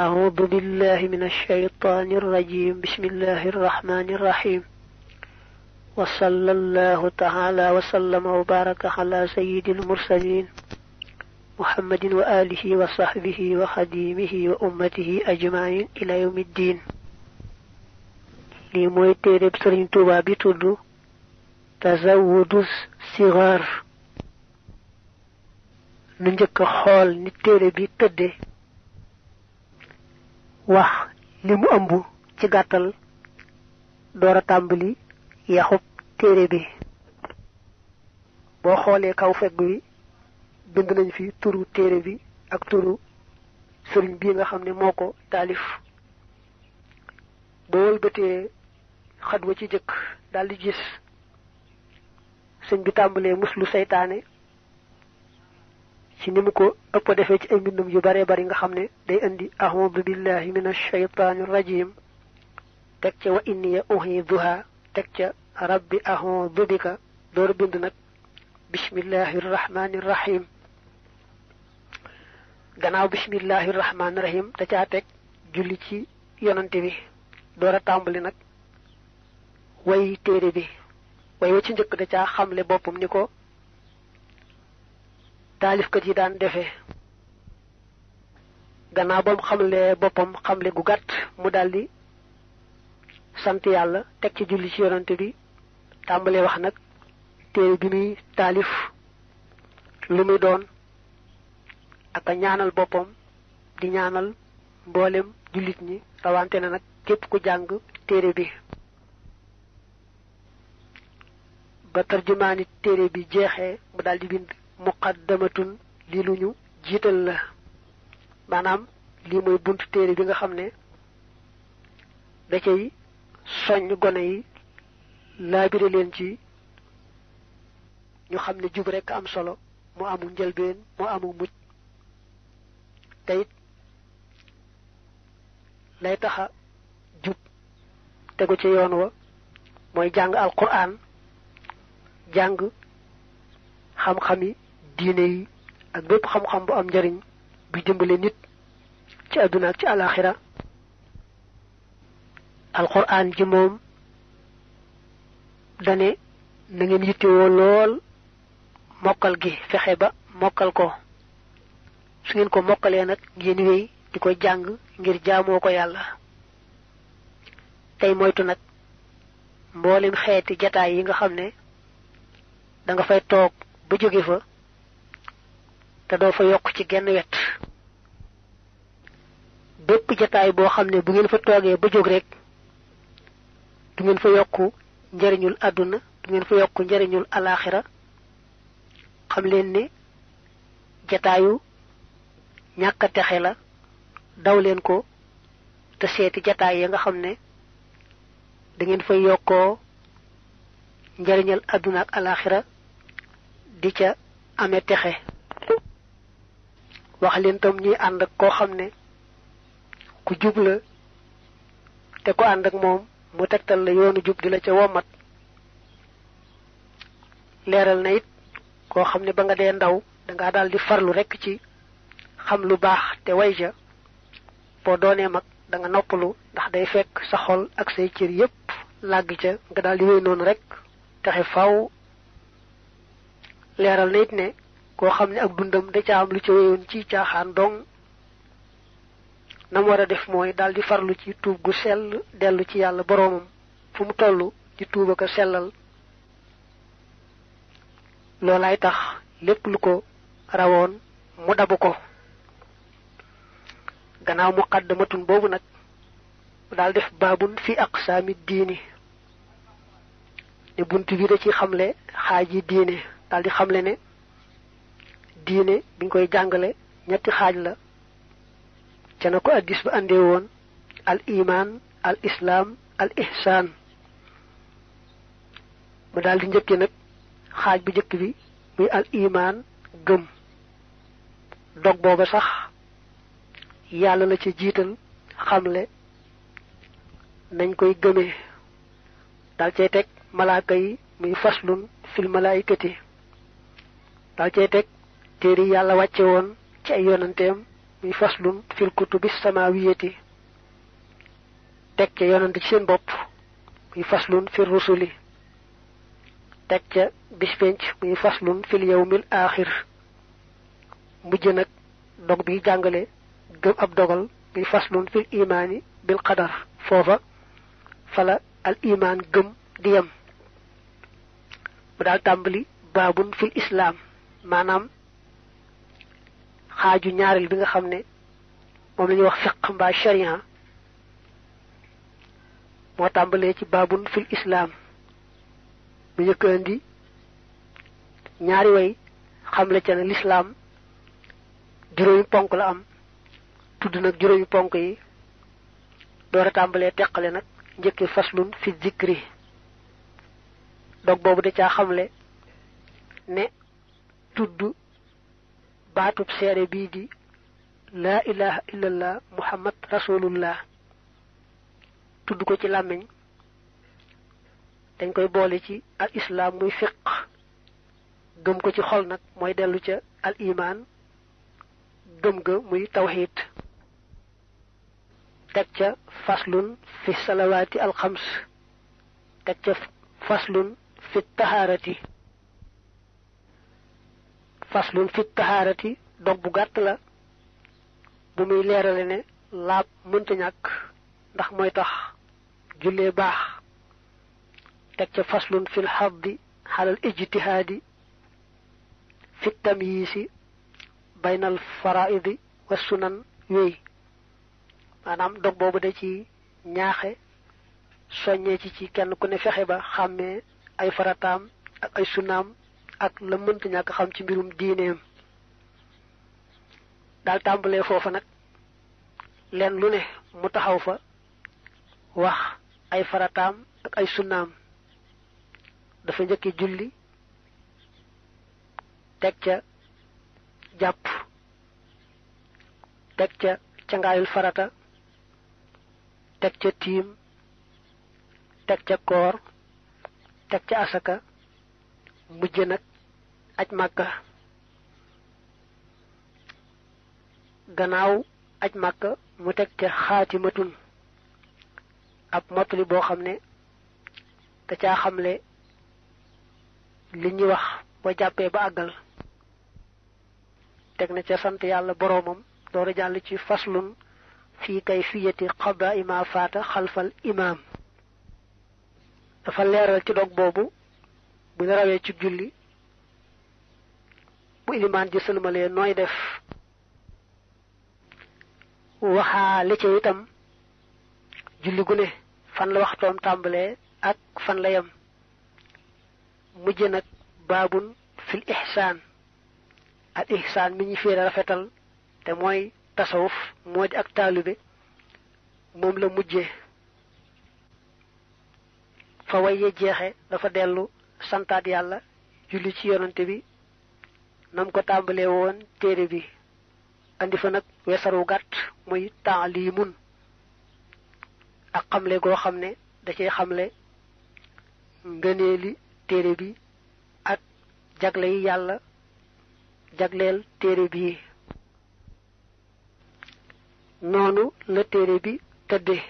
أعوذ بالله من الشيطان الرجيم. بسم الله الرحمن الرحيم. وصلى الله تعالى وسلم وبارك على سيد المرسلين محمد وآله وصحبه وخديمه وأمته أجمعين إلى يوم الدين. لي موي تيرب سيرن توبا بي تودو تزود الصغار. نجيك خول ني تيرب بي تدي wax limu ambu ci gàttal doora tàmbali yaxub téere bi. boo xoolee kaw fegg wi bind nañ fi turu téere bi ak turu sëriñ bii nga xam ne moo ko taalif. boo wëlbatee xadwa ci jëkk daldi gis sëñ bi tàmbalee muslu seytaane ci nimu ko ëpp defee ci ay mbindum yu bare bari nga xam ne day indi a'udhu billahi minash shaytanir rajim teg ca wa inni uhiduha teg ca rabbi a'udhu bika door bind nag bismillahir rahmanir rahim. gannaaw bismillahir rahmanir rahim da caa teg julli ci yonante bi door a tàmbali nag way téere bi. way wa ci njëkk da caa xamle boppam ni ko taalifkat yi daan defee. gannaaw bam xamle boppam xamle gu gàtt mu daldi sant yàlla teg ci julli ci yonante bi tàmbalee wax nag téere bi muy taalif lu muy doon ak a ñaanal boppam di ñaanal mboolem jullit ñi rawante na nag képp ku jàng téere bi. ba tarjumaani téere bi jeexee mu daldi bind muqaddamatun li luñu jiital la. maanaam lii mooy buntu téere bi nga xam ne da cay soññ gone yi laabire leen ci ñu xam ne jub rekk am solo moo amul njëlbeen moo amul mujj te it lay taxa jub tegu ci yoon wa mooy jàng alquran jàng xam-xami diine yi ak bépp xam-xam bu am njariñ bi dimbale nit ci àdduna ak ci alaxira. alquran ji moom dane na ngeen yittewoo lool mokkal gi fexe ba mokkal ko. su ngeen ko mokkalee nag ngeen wéy di ko jàng ngir jaamoo ko yàlla. tey moytu nag mboolem xeeti jataay yi nga xam ne da nga fay toog ba jóge fa te doo fa yokk ci genn wet. bépp jataay boo xam ne bu ngeen fa toogee ba jóg rek du ngeen fa yokku njariñul àdduna du ngeen fa yokku njariñul alaxira xam leen ne jataayu ñàkk a texe la. daw leen ko te seeti jataay ya nga xam ne da ngeen fa yokkoo njariñal àdduna ak alaxira di ca amee texe. wax leen tam ñuy ànd ak koo xam ne ku jub la te ko ànd ak moom mu tegtal la yoonu jub di la ca womat. leeral na it koo xam ne ba nga dee ndaw dangaa daal di farlu rekk ci xam lu baax te way ja boo doonee mag da nga noppalu ndax day fekk sa xol ak say cër yépp làgg ca nga daal di wéy noonu rekk texe faw. leeral na it ne koo xam ne ak dundam da ca am lu ca wéyoon ci caaxaan dong nam war a def mooy daldi farlu ci tuub gu sell dellu ci yàlla boroomam fu mu toll di tuuba ko sellal. loolaay tax lépp lu ko rawoon mu dabu ko. gannaaw muqaddamatun boobu nag mu daal def baabun fi aqsaami diini ne bunt bi da ci xamle xaaji diine. daldi xamle ne diine biñ koy jàngale ñetti xaaj la ca na ko addis ba andee woon al iman al islaam al ihsaan. mu daldi njëkki nag xaaj bu njëkk bi muy al iman gëm. dog booba sax yàlla la ci jiital xamle nañ koy gëmee. dal cay teg malaaka yi muy faslun fil malaayikati. dal cay teg téere yàlla wàcce woon ci ay yonanteem muy faslun fil kutubi samawiyati teg ca yonent ci seen bopp muy faslun fil rusuli teg ca bis penc muy faslun fil yawmil aaxir mujj nag dog bi jàngale gëm ab dogal muy faslun fil imaani bil qadar foofa fala al iman gëm di yem mu daal tàmbali baabun fil islaam maanaam xaaju ñaareel bi nga xam ne moom la ñuy wax fiq mbaa sharia moo tàmbalee ci baabun fil islaam mu njëkk andi ñaari way xamle ca ne lislaam juróomi ponk la am tudd nag juróomi ponk yi door a tàmbalee teqale nag njëkke faslun fi zikri dog boobu da caa xamle ne tudd baatub seere bii di laa ilaha illallah muhammad rasulullah tudd ko ci làmmiñ dañ koy boole ci al islaam muy fiq gëm ko ci xol nag mooy dellu ca al iman gëm ga muy tawxiid teg ca faslun fi salawaati al xams teg ca faslun fi tahaarati faslun fi tahaarati dog bu gàtt la bu muy leerale ne laab mënta ñàkk ndax mooy tax jullee baax teg ca faslun fil xaddi xalal ijtihaadi fi tamyiisi baynal faraidi wa sunan wéy maanaam dog boobu da ci ñaaxe soññee ci kenn ku ne fexe ba xàmmee ay farataam ak ay sunnaam ak la mënta ñàkk xam ci mbirum diineem daal tàmbalee foofa nag leen lu ne mu taxaw fa wax ay farataam ak ay sunnaam dafa njëkki julli teg ca jàpp teg ca cangaayul farata teg ca tiim teg ca koor teg ca asaka mujj nag aj màkka gannaaw aj màkka mu teg ca xaatimatun ab mottali boo xam ne da caa xamle li ñuy wax boo jàppee ba àggal teg na ca sant yàlla boroomam door a jàll ci faslun fii kayfiyati qadaa'i maa faata xalfal imaam dafa leeral ci dog boobu bu ñu rawee ci julli bu ilimaan ji sëlmalee nooy def waxaale ca itam julli gu ne fan la waxtoom tàmbalee ak fan la yem mujj nag baabun fil ihsaan al ihsaan mi ñu fiire rafetal te mooy tasawuf moo di ak taalibe moom la mujjee fa waye jeexe dafa dellu santaat yàlla julli ci yonante bi nam ko tàmbalee woon téere bi andi fa nag weesaru gàtt muy taalimun ak xamle goo xam ne da cay xamle ngëneeli téere bi ak jagle yi yàlla jagleel téere bi noonu la téere bi tëddee